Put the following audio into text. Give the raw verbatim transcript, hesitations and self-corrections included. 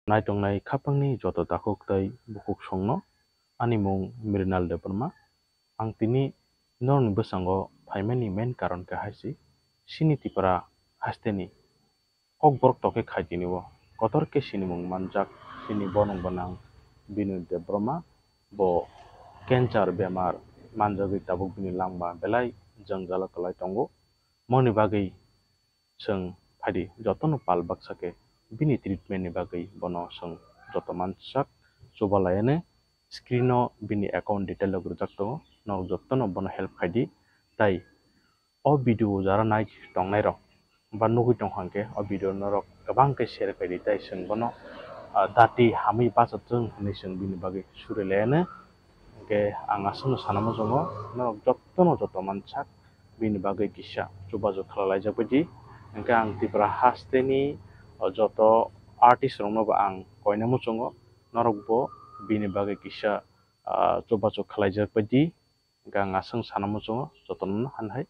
Naitongnai khapangni joto takhuk tei bukhuk songno, ani mung Mrinal Debbarma. Ang tini norokni bwskango phaimani main karon khe hai se, chini Tripura hasteni Kokborok tokhe khai tini o. Kotor khe sinimung manjak chini bonong gwnang Binoy Debbarma. Bo cancer bemar manjagwi tabuk bini langma belai jwngjalo kwlai tongo. Moni bagwi chwng phaidi jotono pal baksa khe bini treatment ni bagwi bono chwng joto mansak chuba laiane screen o bini account detail rok rijak tongo, norok jotono bono help khaidi. Tai o video jara nai tongnai rok ba nugwi tongkha hwnkhe o video norok kwbang khe share khaidi, tai chwng bono, ah, dati hamwi bachajwng hinwi chwng bini bagwi suri laiane. Hwnkhe ang aswkno sana muchungo, norok jotono joto mansak bini bagwi kisa chubachu khlai laijak baidi. Hwnkhe ang Tripura hasteni, o, joto artist rokno bo ang koina muchungo, norokbo bini bagwi kisa, ah, chubachu khlaijak baidi. Hwnkhe ang aswk sana muchungo jotono han hai.